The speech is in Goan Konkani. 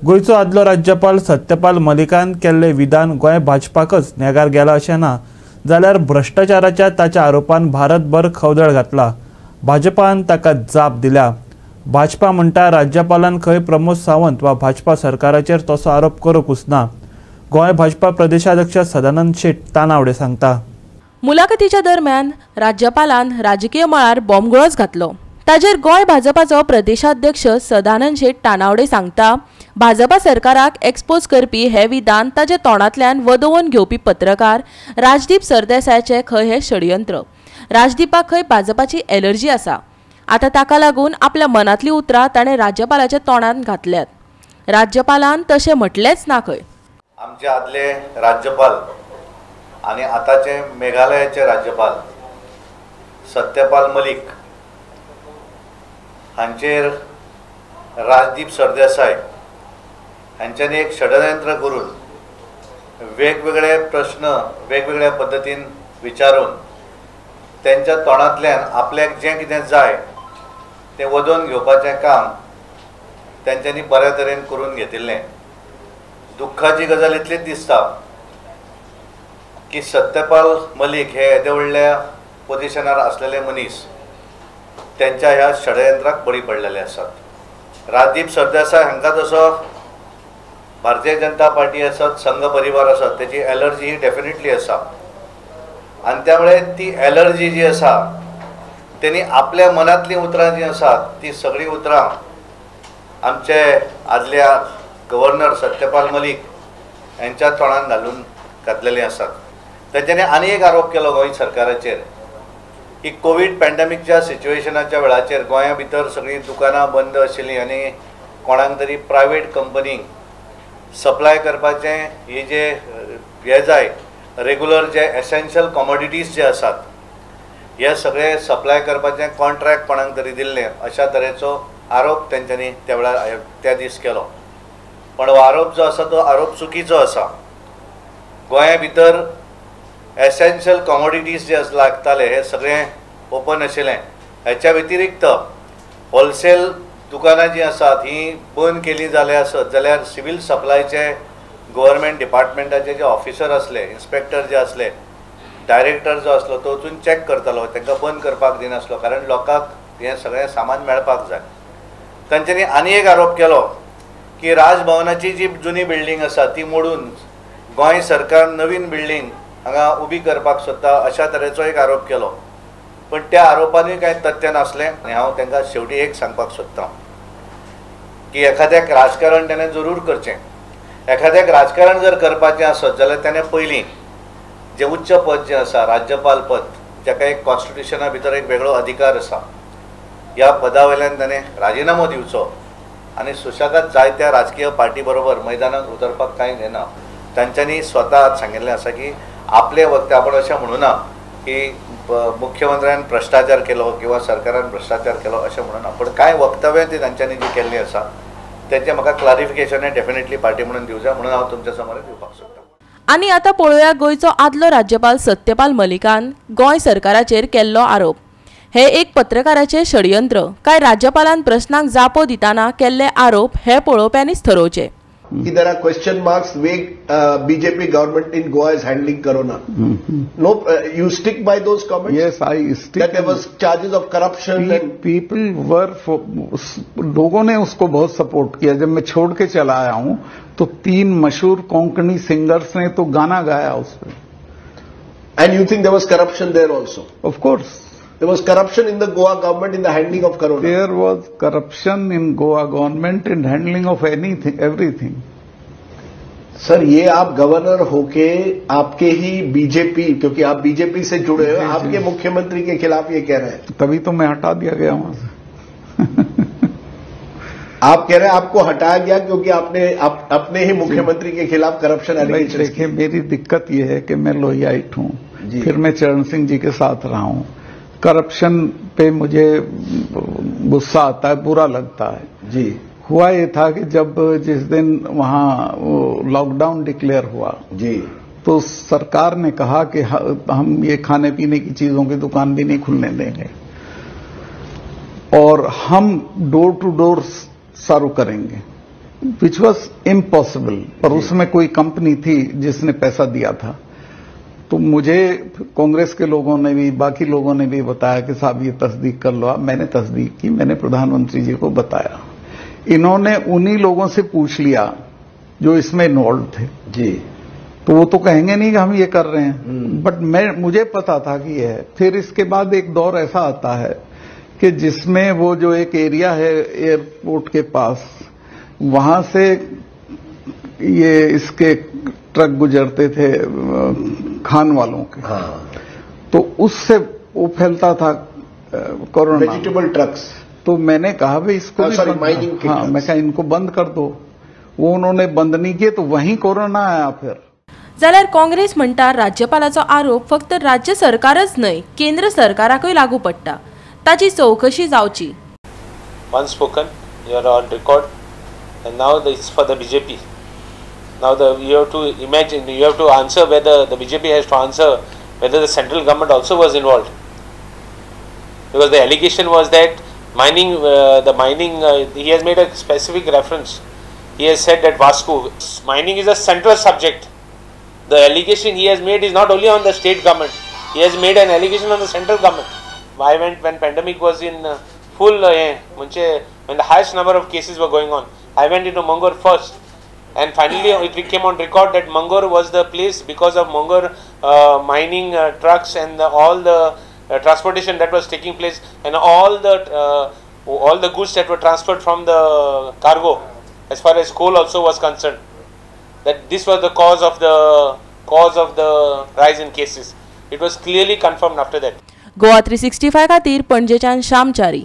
गोंयचो आदलो राज्यपाल सत्यपाल मलिकान केल्लें विधान गोंय भाजपाकच नेगार गेला अशें ना जाल्यार भ्रश्टाचाराच्या ताच्या आरोपान भारतभर खवदळ घातला। भाजपान ताका जाप दिल्या। भाजपा म्हणटा राज्यपालान खंय प्रमोद सावंत वा भाजपा सरकाराचेर तसो आरोप करूंकच ना। गोंय भाजपा प्रदेशाध्यक्ष सदानंद शेट तानावडे सांगता, मुलाखतीच्या दरम्यान राज्यपालान राजकीय मळार बॉम्बगोळोच घातलो। ताजेर गोंय भाजपाचो प्रदेशाध्यक्ष सदानंद शेट तानावडे सांगता, भाजपा सरकाराक एक्सपोज करपी हे विधान ताजे तोंडांतल्यान वदोवन घेवपी पत्रकार राजदीप सरदेसायाचे खंय हे षडयंत्र। राजदीपाक खंय भाजपाची एलर्जी आसा। आतां ताका लागून आपल्या मनांतली उतरां ताणें राज्यपालाच्या तोंडांत घातल्यात। राज्यपालान तशें म्हटलेंच ना खंय। आमचे आदले राज्यपाल आनी आतांचे मेघालयाचे राज्यपाल सत्यपाल मलिक हांचेर राजदीप सरदेसाय हांच्यांनी एक षडयंत्र करून वेगवेगळे प्रश्न वेगवेगळ्या पद्दतीन विचारून त्यांच्या तोंडांतल्यान आपल्याक जें कितें जाय तें वदोवन घेवपाचें काम तेंच्यांनी बऱ्या तरेन करून घेतिल्लें। दुख्खाची गजाल इतलीच दिसता की सत्यपाल मलिक हे येदे व्हडल्या पोजिशनार आसलेले मनीस त्यांच्या ह्या षडयंत्राक बळी पडलेले आसात। राजदीप सरदेसाय हांकां जसो भारतीय जनता पार्टी आसत, संघ परिवार आसत, तेची एलर्जी ही डेफिनेटली आसा आनी त्यामुळे ती एलर्जी जी आसा तेणी आपल्या मनांतलीं उतरां जीं आसात ती सगळीं उतरां आमचे आदल्या गव्हर्नर सत्यपाल मलिक यांच्या तोंडान घालून घातलेलीं आसात। तेंच्यांनी आनी एक आरोप केलो गोंय सरकाराचेर की कोवीड पॅन्डेमिकच्या सिच्युएशनाच्या वेळाचेर गोंया भितर सगळीं दुकानां बंद आशिल्लीं आनी कोणाक तरी प्रायवेट कंपनीक सप्लाय करपाचें हे जे हे जाय रेगुलर जे एसेन्शियल कॉमोडिटीज जे आसात हे सगळे सप्लाय करपाचें कॉन्ट्रॅक्ट कोणाक तरी दिल्लें अशा तरेचो आरोप तेंच्यांनी त्या वेळार त्या दीस केलो। पण हो आरोप जो आसा तो आरोप चुकीचो आसा। गोंया भितर एसेन्शियल कॉमोडिटीज जे लागताले हे सगळे ओपन आशिल्लें। हेच्या व्यतिरिक्त होलसेल दुकानां जीं आसात हीं बंद केलीं जाल्यार आसत जाल्यार सिवील सप्लायचे गव्हर्मेंट डिपार्टमेंटाचे जे ऑफिसर आसले, इन्स्पेक्टर जे आसले, डायरेक्टर जो आसलो तो वचून चॅक करतालो, तांकां बंद करपाक दिनासलो कारण लोकांक हें सगळें सामान मेळपाक जाय। तांच्यांनी आनी एक आरोप केलो की राजभवनाची जी जुनी बिल्डींग आसा ती मोडून गोंय सरकार नवीन बिल्डींग हांगा उबी करपाक सोदता अशा तरेचो एक आरोप केलो। पण त्या आरोपानूय कांय तथ्य नासलें आनी हांव तांकां शेवटी एक सांगपाक सोदतां की एखाद्याक राजकारण ताणें जरूर करचें। एखाद्याक राजकारण जर करपाचें आसत जाल्यार ताणें पयलीं जें उच्च पद जें आसा राज्यपाल पद, जाका एक कॉन्स्टिट्युशना भितर एक वेगळो अधिकार आसा, ह्या पदा वयल्यान ताणें राजिनामो दिवचो आनी सुशेगाद जायत्या राजकीय पार्टी बरोबर मैदानांत उतरपाक कांय घेना। तांच्यांनी स्वता आज सांगिल्लें आसा की आपले वक्ते आपण अशें म्हणुना की मुख्यमंत्र्यान भ्रश्टाचार केलो किंवा सरकारान भ्रश्टाचार केलो अशें म्हणुना, पण कांय वक्तव्यां ती तांच्यांनी जी केल्लीं आसा तेंचें म्हाका क्लारिफिकेशन हें डेफिनेटली पार्टी म्हणून दिवं जाय म्हणून हांव तुमच्या समोर दिवपाक सोदतां। आनी आतां पळोवया गोंयचो आदलो राज्यपाल सत्यपाल मलिकान गोंय सरकाराचेर केल्लो आरोप। हे एक पत्रकाराचे षडयंत्र काय राज्यपालान प्रश्नांक जापो दितना केल्ले आरोप हे पळोवप्यांनीच थरोवचे। कि there are question marks way BJP government in Goa is handling corona. No, you stick by those comments? Yes, I stick. That there was charges of corruption and people were, लोगों ने उसको बहुत सपोर्ट किया। जब मैं छोड़ के चला आया हूं तो 3 मशहूर कोंकणी सिंगर्स ने तो गाना गाया उस पर। And you think there was corruption there also? Of course. There was corruption in the Goa government in the handling of corona. There was corruption in Goa government in handling of anything, everything. Sir, ये आप गवर्नर होके आपके ही बीजेपी, क्योंकि आप बीजेपी से जुड़े हो, आपके मुख्यमंत्री के खिलाफ ये कह रहे हैं। तभी तो मैं हटा दिया गया वहां से। आप कह रहे हैं आपको हटाया गया क्योंकि आपने अपने ही मुख्यमंत्री के खिलाफ करप्शन एलिगेशन। देखिए, मेरी दिक्कत ये है कि मैं लोहियाइट हूं, फिर मैं चरण सिंह जी के साथ रहा हूं। करप्शन पे मुझे गुस्सा आता है, बुरा लगता है जी। हुआ ये था कि जब जिस दिन वहां लॉकडाउन डिक्लेयर हुआ जी, तो सरकार ने कहा कि हम ये खाने पीने की चीजों की दुकान भी नहीं खुलने देंगे और हम डोर टू डोर सर्व करेंगे। Which was impossible, पर उसमें कोई कंपनी थी जिसने पैसा दिया था। तो मुझे कांग्रेस के लोगों ने भी, बाकी लोगों ने भी बताया कि साहब ये तस्दीक कर लो आप। मैंने तस्दीक की, मैंने प्रधानमंत्री जी को बताया। इन्होंने उन्हीं लोगों से पूछ लिया जो इसमें इन्वॉल्व थे जी, तो वो तो कहेंगे नहीं कि हम ये कर रहे हैं, बट मैं, मुझे पता था कि ये है। फिर इसके बाद एक दौर ऐसा आता है कि जिसमें वो जो एक एरिया है एयरपोर्ट के पास, वहां से ये इसके ट्रक गुजरते थे खान वालों के, हाँ। तो उससे वो फैलता था कोरोना, वेजिटेबल ट्रक्स। तो मैंने कहा भाई इसको भी माइनिंग, हाँ, मैं कहा इनको बंद कर दो। वो उन्होंने बंद नहीं किए तो वहीं कोरोना आया। फिर जाल्यार काँग्रेस म्हणटा राज्यपालाचो आरोप फक्त राज्य सरकारच न्हय, केंद्र सरकाराकूय लागू पडटा, ताची चवकशी जावची। Once spoken, you are on record, and now it's for the BJP. Now you have to imagine, you have to answer whether the BJP has to answer whether the central government also was involved, because the allegation was that mining, he has made a specific reference. He has said that Vasco mining is a central subject. The allegation he has made is not only on the state government. He has made an allegation on the central government. I went when pandemic was in full, when the highest number of cases were going on. I went into Mangor first, and finally it came on record that Mangor was the place because of Mangor mining trucks and all the transportation that was taking place, and all the goods that were transferred from the cargo, as far as coal also was concerned, that this was the cause of the rise in cases. It was clearly confirmed after that. Goa 365 खातीर पणजेच्यान श्याम च्यारी.